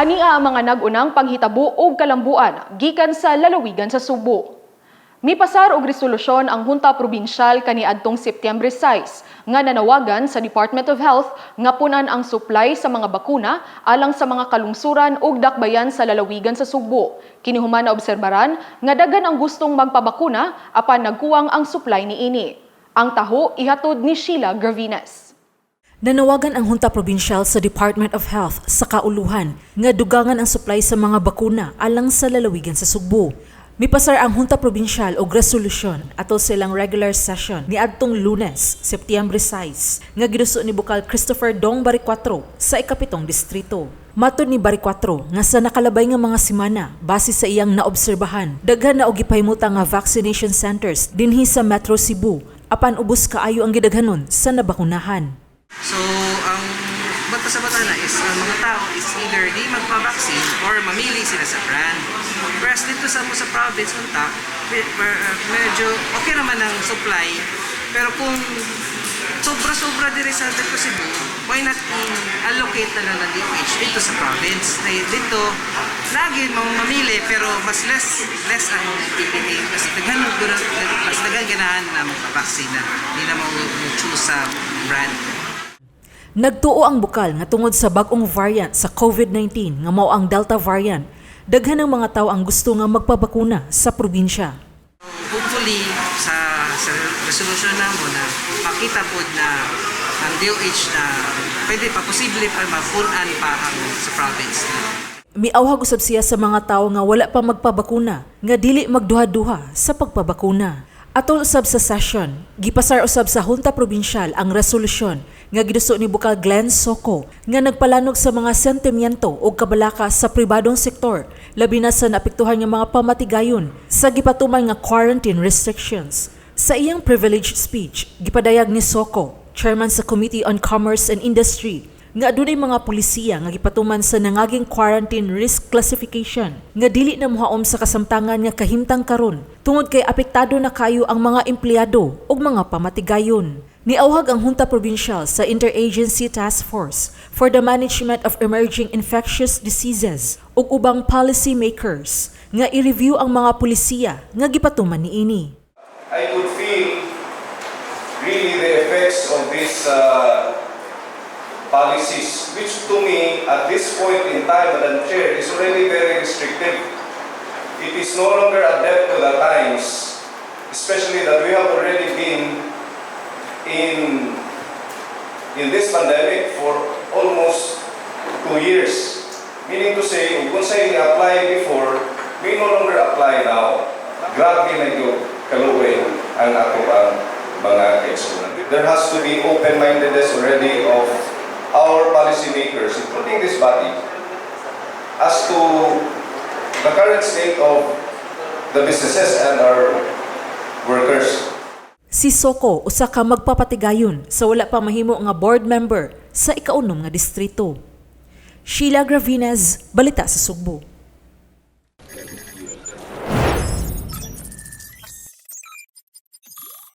Ania ang mga nag-unang panghitabo og kalambuan gikan sa lalawigan sa Sugbo. Mipasar og resolusyon ang Junta Probinsyal kaniadtong Setyembre 6 nga nanawagan sa Department of Health nga punan ang supply sa mga bakuna alang sa mga kalungsuran ug dakbayan sa lalawigan sa Sugbo. Kini human naobserbaran nga daghan ang gustong magpabakuna apan nagkuwang ang supply niini. Ang taho ihatod ni Sheila Gravines. Nanawagan ang Junta Probinsyal sa Department of Health sa kauluhan nga dugangan ang supply sa mga bakuna alang sa lalawigan sa Sugbo. Mipasar ang Junta Probinsyal og resolusyon atol sa ilang regular session niadtong Lunes, Setyembre 6, nga giduso ni Bukal Christopher Dong Baricuatro sa ikapitong distrito. Matod ni Baricuatro nga sa nakalabay nga mga semana, base sa iyang naobserbahan, daghan na og gipahimutang nga vaccination centers dinhi sa Metro Cebu apan ubos kaayo ang gidaghanon sa nabakunahan. So, ang bata sa bata na is, ang mga tao is either di magpa-vaccine or mamili sila sa brand. Whereas dito sa mo sa province, unta, medyo okay naman ang supply. Pero kung sobra-sobra diri sa dito Cebu, why not i-allocate na lang ng DOH dito sa province? Na dito, lagi mamili pero mas less less ang pipili. Mas daghan ganahan na magpa-vaccine na. Hindi na mo choose sa brand. Nagtuo ang bukal nga tungod sa bag-ong variant sa COVID-19 nga mao ang Delta variant, daghan ng mga tao ang gusto nga magpabakuna sa probinsya. Hopefully sa resolution namo na makita pod na ang DOH na pwede pa, posible pa mapun-an pa ang sa province na. Miawhag usab siya sa mga tao nga wala pa magpabakuna nga dili magduha-duha sa pagpabakuna. Atol usab sa session, gipasar usab sa Junta Probinsyal ang resolusyon nga giduso ni Bukal Glenn Soco nga nagpalanog sa mga sentimiento ug kabalaka sa pribadong sektor, labi na sa naapektuhan nga mga pamatigayon sa gipatuman nga quarantine restrictions. Sa iyang privilege speech, gipadayag ni Soco, chairman sa Committee on Commerce and Industry, nga adunay mga pulisiya nga gipatuman sa nangaging quarantine risk classification nga dili na mohaom sa kasamtangan nga kahimtang karon tungod kay apektado na kayo ang mga empleyado ug mga pamatigayon. Niawhag ang Junta Probinsyal sa Interagency Task Force for the Management of Emerging Infectious Diseases ug ubang policy makers nga i-review ang mga pulisiya nga gipatuman niini. I could feel really the effects of these policies, which to me, at this point in time, Madam Chair, is already very restrictive. It is no longer adept to the times, especially that we have already been in this pandemic for almost 2 years. Meaning to say, kung sa'y ni-apply before, may no longer apply now. Grabe na gyud kaluoy ang ato ang mga kaigsuonan. There has to be open-mindedness already of our policymakers, including this body, as to the current state of the businesses and our workers. Si Soco usa ka magpapatigayon sa wala pa mahimo nga board member sa ikaunom nga distrito. Sheila Gravines, Balita sa Sugbo.